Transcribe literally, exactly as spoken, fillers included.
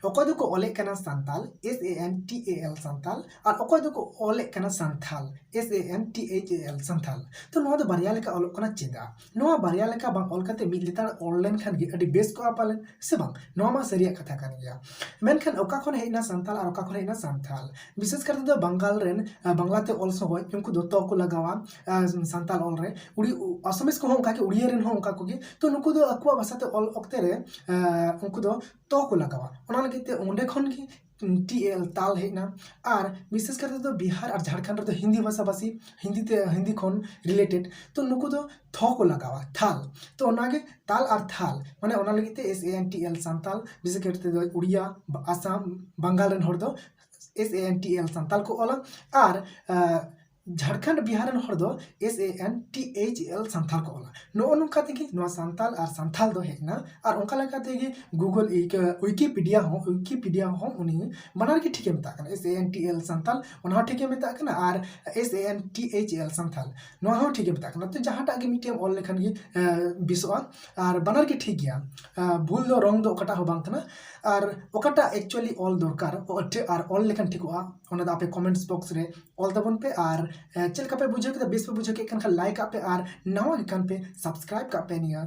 ᱚᱠᱚᱭ ᱫᱚᱠᱚ ᱚᱞᱮᱫ ᱠᱟᱱᱟ Santal, S A N T A L Santal, ᱟᱨ ᱚᱠᱚᱭ ᱫᱚᱠᱚ ᱚᱞᱮᱫ ᱠᱟᱱᱟ Santhal, S A N T H A L Santhal. ᱛᱚ ᱱᱚᱣᱟ ᱫᱚ ᱵᱟᱨᱭᱟ ᱞᱮᱠᱟ ᱚᱞᱚᱜ ᱠᱟᱱᱟ᱾ ᱪᱮᱫᱟᱜ? ᱱᱚᱣᱟ ᱵᱟᱨᱭᱟ ᱞᱮᱠᱟ ᱵᱟᱝ ᱚᱞ ᱠᱟᱛᱮ ᱢᱤᱫ ᱞᱮᱛᱟᱲ ᱚᱞ ᱞᱮᱱᱠᱷᱟᱱ ᱜᱮ ᱟᱹᱰᱤ ᱵᱮᱥ ᱠᱚᱜᱼᱟ ᱯᱟᱞᱮᱱ, ᱥᱮ ᱵᱟᱝ? ᱱᱚᱣᱟ ᱢᱟ ᱥᱟᱹᱨᱤᱭᱟᱜ ᱠᱟᱛᱷᱟ ᱠᱟᱱ ᱜᱮᱭᱟ᱾ ᱢᱮᱱᱠᱷᱟᱱ ᱚᱠᱟ ᱠᱷᱚᱱ ᱦᱮᱡ ᱮᱱᱟ ᱥᱟᱱᱛᱟᱞ ᱟᱨ ᱚᱠᱟ ᱠᱷᱚᱱ ᱦᱮᱡ ᱮᱱᱟ ᱥᱟᱱᱛᱷᱟᱞ? ᱵᱤᱥᱮᱥ ᱠᱟᱨ ᱛᱮᱫᱚ ᱵᱟᱝᱜᱟᱞ ᱨᱮᱱ, ᱟ, ᱵᱟᱝᱞᱟᱛᱮ ᱚᱞ ᱥᱚᱢᱚᱭ ᱩᱱᱠᱩ ᱫᱚ ᱛᱚ ᱠᱚ ᱞᱟᱜᱟᱣᱟ, ᱟ, ᱥᱟᱱᱛᱟᱞ ᱚᱞ ᱨᱮ᱾ ᱩᱲᱤ-, ᱟᱥᱟᱢᱤᱥ ᱠᱚᱦᱚᱸ ᱚᱱᱠᱟ ᱜᱮ, ᱩᱲᱤᱭᱟ ᱨᱮᱱ ᱦᱚᱸ ᱚᱱᱠᱟ ᱠᱚᱜᱮ᱾ ᱛᱚ ᱱᱩᱠᱩ ᱫᱚ ᱟᱠᱚᱣᱟᱜ ᱵᱷᱟᱥᱟᱛᱮ ᱚᱞ ᱚᱠᱛᱮ ᱨᱮ, ᱟ, ᱩᱱᱠᱩ ᱫᱚ ᱛᱚ ᱠᱚ ᱞᱟᱜᱟᱣᱟ᱾ ᱚᱱᱟ ᱞᱟᱹᱜᱤᱫ ᱛᱮ ᱚᱸᱰᱮ ᱠᱷᱚᱱ ᱜᱮ T A L ᱛᱟᱞ ᱦᱮᱡ ᱮᱱᱟ᱾ ᱟᱨ ᱵᱤᱥᱮᱥ ᱠᱟᱨ ᱛᱮᱫᱚ ᱵᱤᱦᱟᱨ ᱟᱨ ᱡᱷᱟᱲᱠᱷᱚᱸᱰ ᱨᱮᱫᱚ ᱦᱤᱱᱫᱤ ᱵᱷᱟᱥᱟᱵᱷᱟᱥᱤ, ᱦᱤᱱᱫᱤ ᱛᱮ, ᱦᱤᱱᱫᱤ ᱠᱷᱚᱱ related, ᱛᱚ ᱱᱩᱠᱩ ᱫᱚ ᱛᱷᱚ ᱠᱚ ᱞᱟᱜᱟᱣᱟ, ᱛᱷᱟᱞ᱾ ᱛᱚ ᱚᱱᱟᱜᱮ ᱛᱟᱞ ᱟᱨ ᱛᱷᱟᱞ, ᱢᱟᱱᱮ ᱚᱱᱟ ᱞᱟᱹᱜᱤᱫ ᱛᱮ S A N T L Santal, ᱵᱤᱥᱮᱥ ᱠᱟᱨ ᱛᱮᱫᱚ ᱩᱲᱤᱭᱟ, ᱟᱥᱟᱢ, ᱵᱟᱝᱜᱟᱞ ᱨᱮᱱ ᱦᱚᱲ ᱫᱚ S A N T L Santal ᱠᱚ ᱚᱞᱟ᱾ ᱟᱨ, ᱟ, ᱡᱷᱟᱲᱠᱷᱚᱸᱰ ᱵᱤᱦᱟᱨ ᱨᱮᱱ ᱦᱚᱲ ᱫᱚ S A N T H L Santhal ᱠᱚ ᱚᱞᱟ᱾ ᱱᱚᱜᱼᱚ ᱱᱚᱝᱠᱟ ᱛᱮᱜᱮ ᱱᱚᱣᱟ ᱥᱟᱱᱛᱟᱞ ᱟᱨ ᱥᱟᱱᱛᱷᱟᱞ ᱫᱚ ᱦᱮᱡ ᱮᱱᱟ᱾ ᱟᱨ ᱚᱱᱠᱟ ᱞᱮᱠᱟ ᱛᱮᱜᱮ Google ᱤᱠ-, Wikipedia ᱦᱚᱸ, Wikipedia ᱦᱚᱸ ᱩᱱᱤ ᱵᱟᱱᱟᱨ ᱜᱮ ᱴᱷᱤᱠᱮ ᱢᱮᱛᱟᱜ ᱠᱟᱱᱟ, S A N T L Santal ᱚᱱᱟ ᱦᱚᱸ ᱴᱷᱤᱠᱮ ᱢᱮᱛᱟᱜ ᱠᱟᱱᱟ, ᱟᱨ S A N T H L Santhal ᱱᱚᱣᱟ ᱦᱚᱸ ᱴᱷᱤᱠᱮ ᱢᱮᱛᱟᱜ ᱠᱟᱱᱟ᱾ ᱛᱚ ᱡᱟᱦᱟᱸᱴᱟᱜ ᱜᱮ ᱢᱤᱫᱴᱮᱱ ᱚᱞ ᱞᱮᱠᱷᱟᱱ ᱜᱮ, ᱮ, ᱵᱮᱥᱚᱜᱼᱟ᱾ ᱟᱨ ᱵᱟᱱᱟᱨ ᱜᱮ ᱴᱷᱤᱠ ᱜᱮᱭᱟ᱾ ᱮ, ᱵᱷᱩᱞ ᱫᱚ, wrong ᱫᱚ ᱚᱠᱟᱴᱟᱜ ᱦᱚᱸ ᱵᱟᱝ ᱠᱟᱱᱟ᱾ ᱟᱨ ᱚᱠᱟᱴᱟᱜ actually ᱚᱞ ᱫᱚᱨᱠᱟᱨ, ᱚ-, ᱴᱷᱤ-, ᱟᱨ ᱚᱞ ᱞᱮᱠᱷᱟᱱ ᱴᱷᱤᱠᱚᱜᱼᱟ, ᱚᱱᱟ ᱫᱚ ᱟᱯᱮ comments box ᱨᱮ ᱚᱞ ᱛᱟᱵᱚᱱ ᱯᱮ᱾ ᱟᱨ, ᱮ, ᱪᱮᱫ ᱞᱮᱠᱟ ᱯᱮ ᱵᱩᱡᱷᱟᱹᱣ ᱠᱮᱫᱟ? ᱵᱮᱥ ᱯᱮ ᱵᱩᱡᱷᱟᱹᱣ ᱠᱮᱫ ᱠᱷᱟᱱ like ᱠᱟᱜ ᱯᱮ, ᱟᱨ ᱱᱟᱣᱟ ᱜᱮ ᱠᱷᱟᱱ ᱯᱮ subscribe ᱠᱟᱜ ᱯᱮ ᱱᱤᱭᱟᱹ